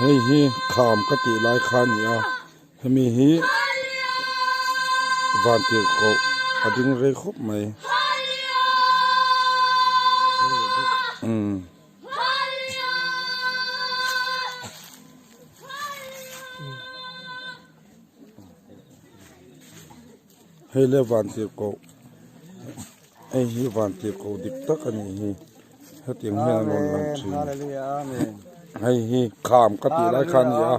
Hei hi kham ka tih lai kha a ni a hemi hi vantirhkoh a ding rei khawp mai umm. Hei le vantirhkoh hei hi vantirhkoh dik tak a nih hi hetiang hian a rawn lang thin hei hi kham ka tih lai kha a ni a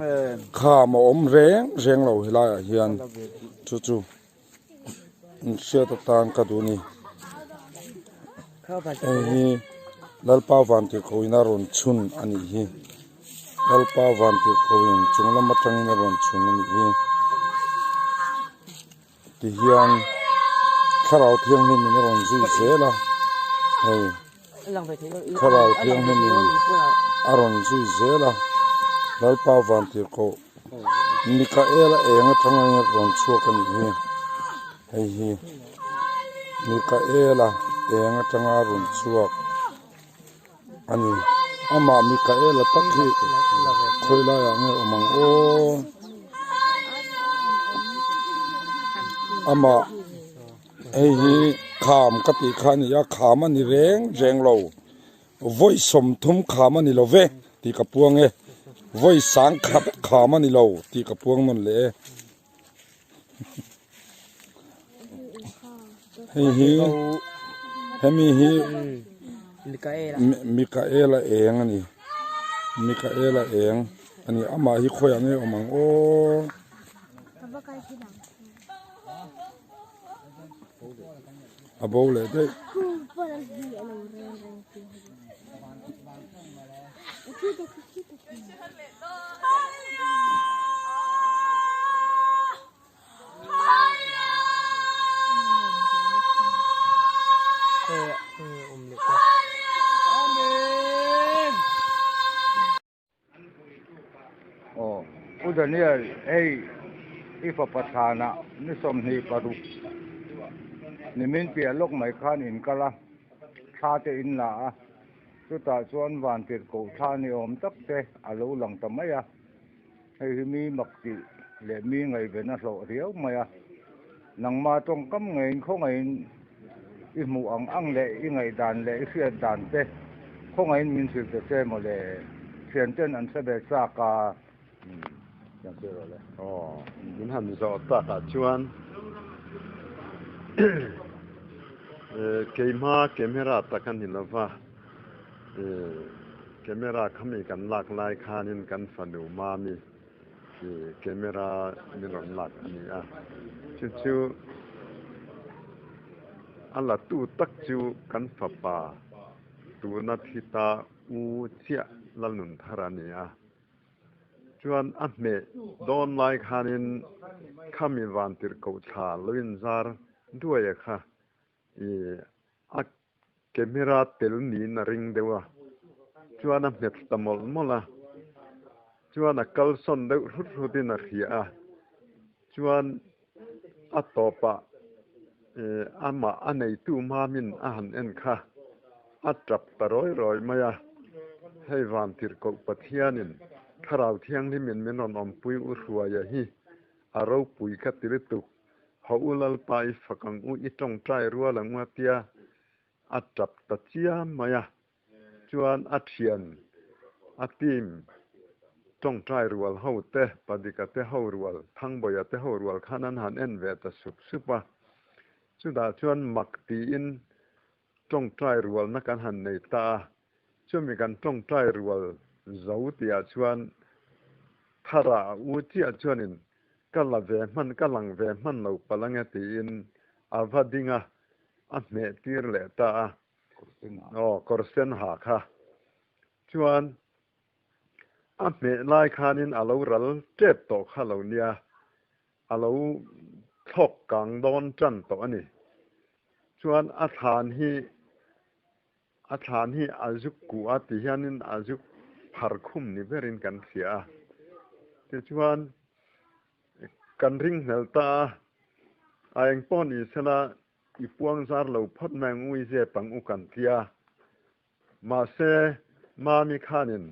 kham a awm reng reng lo helai ah hian chu chu inhriat atan ka duh a ni hei hi Lalpa vantirhkoh in a rawn chhun a nih hi. Lalpa vantirhkoh in chung lam atangin a rawn chhun a nih hi. Tihian thlarau thianghlim in a rawn zui zel a, hei thlarau thianghlim in a rawn zui zel a, Lalpa vantirhkoh Mikaela eng atangin a rawn chhuak a nih hi, hei hi Mikaela eng atanga a rawn chhuak. A ni, amah Mikaela tak hi khawi laiah nge awm ang aw? Amah hei hi kham ka tih kha a ni a, kham a ni reng reng lo, vawi 30 kham a ni lo ve tih ka puang e, vawi 10,000 kham a ni lo tih ka puang nawn leh e. Hei hi hemi hi Mikaela eng a ni Mikaela eng a ni amah hi khawiah nge awm ang aw. A bo leh daih. Aw, Pu Daniel, hei i fapa thlanah ni 26 nimin piah lawk mai khan in kal a, thla te in la a, chutah chuan vantirhkoh thla ni awm tak te a lo lang ta mai a, hei hi mi mak tih leh mi ngaihven a hlawh riau mai a, nangma tawngkam ngeiin khawngaihin i hmuh ang ang leh i ngaihdan leh i hriat dan te khawngaihin min hrilh ta che maw le, thianten an hre ve chak a. Aw, min han zawh takah chuan keima camera tak a ni lova, camera khami kan lak lai khanin kan fanu Mami camera min rawn lak a ni a, chu chu a la tu tak chu kan fapa tuna thi ta u chiah Lalnunthar a ni a. Chuan a hmeh dawn lai khanin khami vantirhkoh thla lo inzar duaia kha i a camera tel niin a ring deuh a, chuan a hmet ta mawlh mawlh a, chuan a kalsawn deuh hrut hrutin a hria a, chuan a tawpah amah a neitu mamin a han en kha a tap ta rawi rawi mai a, hei vantirhkoh Pathianin Thlarau Thianghlimin min rawn awmpui u Hruaia hi a ropui ka ti lutuk, haw u Lalpa i fak ang u i tawngtai rual ang u a tia a tap ta chiam mai a. Chuan a thian, a team, tawngtai rual ho te, Padika te ho rual, Thangbawiha te ho rual khan an han en ve ta sup sup a. Chutah chuan mak tiin tawngtai rualna kan han nei ta a. Chumi kan tawngtai rual zo tihah chuan Thara a u chiah chuanin ka la ve hman, ka lang ve hman lo palh ange tiin a va ding a, a hmeh tir leh ta a. Aw, kawr sen ha kha. Chuan a hmeh lai khanin a lo ral tep tawh kha lo nia, a lo thlawk kang dawn tan tawh a ni. Chuan a thlan hi a thlan hi a zuk kuh a ti hianin a zuk phar khum ni berin kan hria a. Tichuan kan ringhlel ta a, a engpawh ni sela I puang zar lo phawt mai ang u i zep ang u kan tia. Mahse, Mami khanin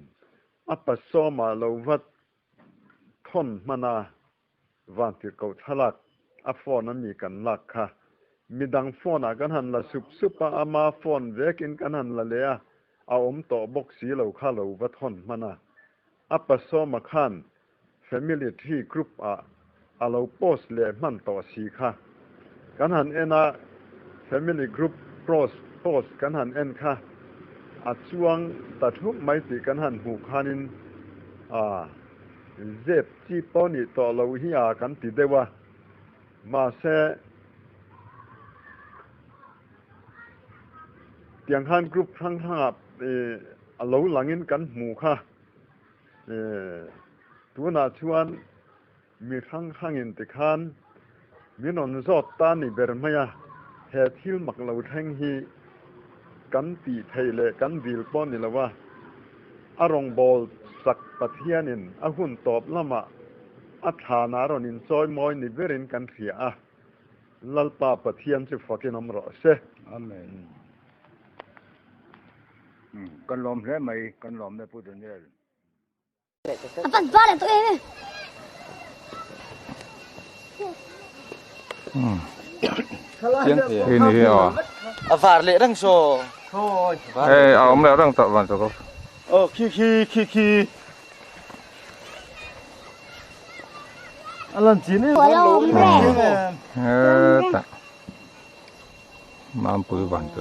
A pasawma lo vat thawn hman a, vantirhkoh thlalak a phone a mi kan lak kha. Midang phone ah kan han la sup sup a, ama phone vekin kan han la leh a, a awm tawh bawk si lo kha lo va thawn hman a. A pasawma khan Family Tree group ah a lo post leh hman tawh si kha. Kan han en a, Family group post post kan han en kha a chuang ta thup mai tih kan han hmuh khanin a zep chi pawh nih tawh lo hi a kan ti deuh a, mahse tiang khan group hrang hrangah a lo langin kan hmuh kha. Tunah chuan mi hrang hrangin tikhan min rawn zawt ta ni ber mai a, he thil mak lo thleng hi kan tih theih leh kan dil pawh ni lo a, a rawngbâwl sak Pathianin a hun tawp lamah a thlanah rawn inchawi mawi ni berin kan hria a, Lalpa Pathian chu fakin awm rawh se. Amen. Kan lawm hle mai, kan lawm e Pu Daniel. A var leh reng saw. Hei a awm leh reng tawh van chu. Aw khi khi khi khi. A lan chin em. Heta. Mampui van chu.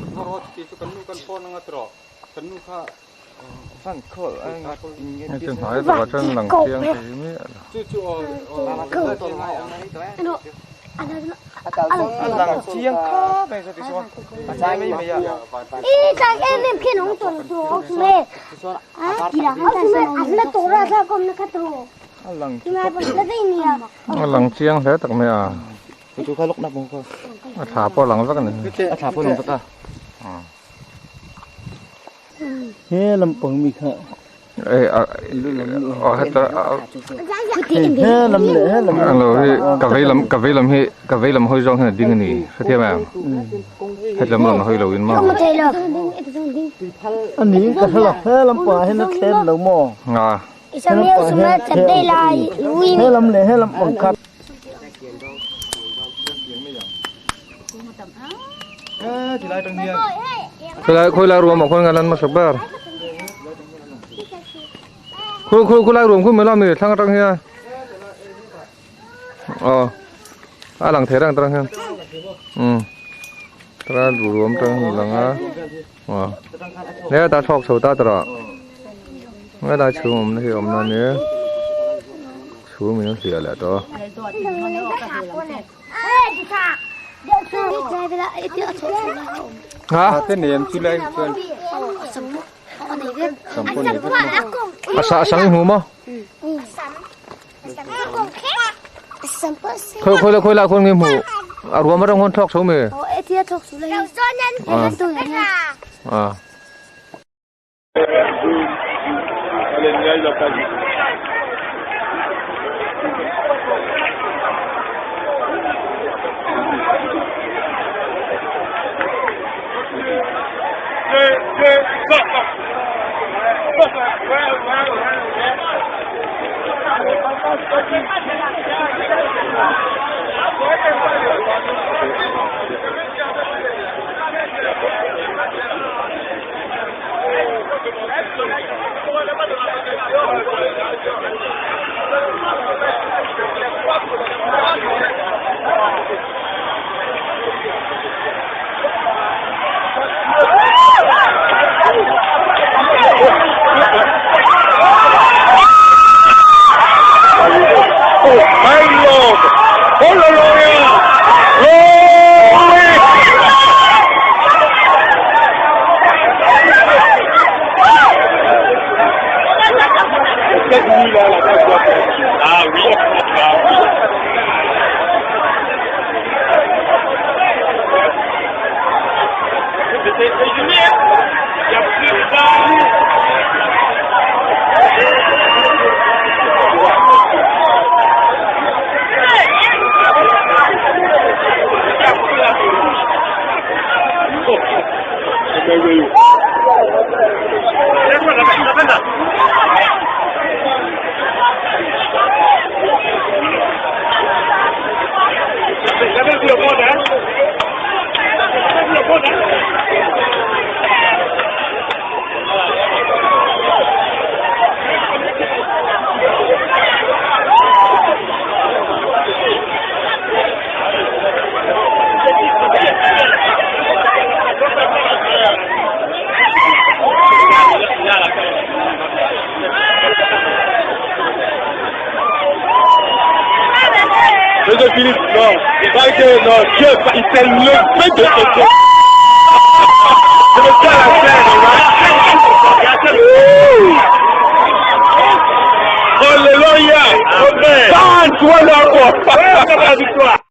Hei chu hnai takah chuan lang chiang thei miah lo. A lang chiang hle tak mai a. A thla pawh a lang vek a ni. A thla pawh a lang vek a. He lampang mi kha. Ei a a heta he lam leh he lam lo hi ka vei lam ka vei lam hi ka vei lam hawi zawng hian a ding a ni hrethiam em hetlam rawn hawi lo in maw a ni ka hre lo he lampangah hian a thlen lo maw a he lampangah hian he lam leh he lampang kha Khawilai khawilai ruam ah khuan ngan an hmasa ber khawi khawi khawilai ruam khu mai lo ami thlang atang hian aw a lang thei reng atang hian umm tara ruam atang hian a lang a aw he ta thawk chho ta tawh helai chhum awmna hi a awm na ania chhum in a hliah leh tawh a. Ha? A sa sang i hmu maw? Khoi khoi la khoi la khon nge hmu. A ruam atang khuan thawk chho mi. A.